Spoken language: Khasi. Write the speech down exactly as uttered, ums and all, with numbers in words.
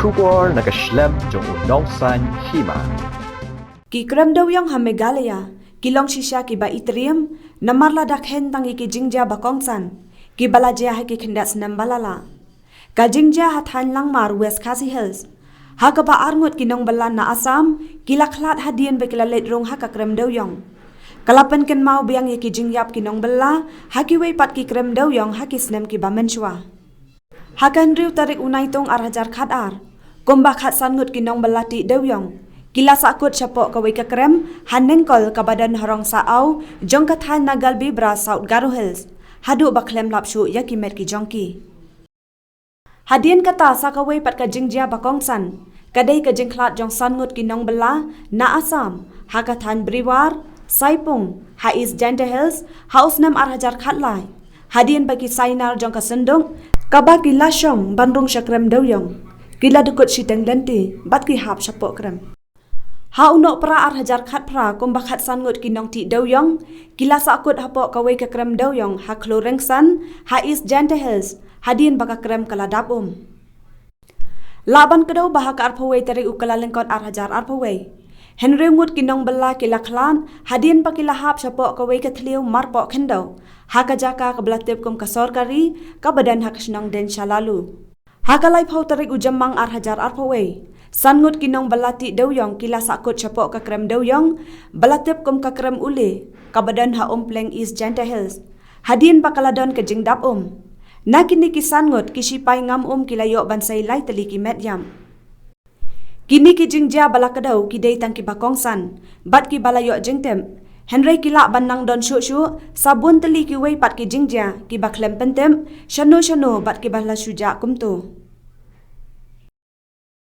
Khubor na ka shlem jong u Nongsaiñ Hima. Ki krem dewïong ha Meghalaya ki long shisha kiba itriem namar lada khein tang ïa ki jingjia ba kongsan kiba la jia ha ki khyndiat snem ba la leit. Ka jingjia ha thaiñ Langmar, West Khasi Hills, ha kaba arngut ki nongbylla na Assam ki la khlad hadien ba ki la leit rung ha ka krem dewïong, ka la pynkynmaw biang ïa ki jingïap ki nongbylla ha kiwei pat ki krem dewïong ha ki snem kiba mynshuwa. Ha ka hynriew tarik u Naitung ar hajar khatar, kumba khatsan ngut ki nongbylla tih dewïong ki la sahkut shapoh kawei ka krem ha Nengkol kaba don ha Rongsah Aw jong ka thaiñ Nagalbibra, South Garo Hills, haduh ba khlem lap shuh ïa ki met ki jong ki. Hadien kata sa kawei pat ka jingjia ba kongsan, ka dei ka jingkhlad jong san ngut ki nongbylla na Assam ha ka thaiñ Biriwar, Saipung, ha East Jaintia Hills, ha u snem ar hajar khatlai, hadien ba ki sainar jong ka synduk kaba ki la shong ban rung sha krem dewïong ki la dukut shiteng lynti bad ki hap shapoh krem. Ha u Nohprah ar hajar khatphra, kumba khatsan ngut ki nongtih dewïong ki la sahkut hapoh kawei ka krem dewïong ha Khlurengsan, ha East Jaintia Hills, hadien ba ka krem ka la dap um. Lah ban kdew ba ha ka arphew wei tarik u Kyllalyngkot ar hajar arphew wei, hynriew ngut ki nongbylla ki la khlad hadien ba ki la hap shapoh kawei ka thliew marpoh khyndew ha ka jaka kaba la tip kum ka Sorkari kaba don ha ka shnong Deiñ Shalalu. Ha ka laiphew tarik u Jymmang ar hajar arphew wei, san ngut ki nongbylla tih dewïong ki la sahkut shapoh ka krem dewïong ba la tip kum ka krem Ule kaba don ha Umpleng, East Jaintia Hills, hadien ba ka la don ka jingdap um. Na kine ki san ngut, ki shipai ngam um ki la ïoh ban sei lai tylli ki met ïap. Kine ki jingjia ba la kdew ki dei tang kiba kongsan bad kiba la ïoh jingtip, hynrei ki lah ban nang don shuh shuh sa bun tylli kiwei pat ki jingjia kiba khlem pyntip shano shano bad kiba la shu jah kumto.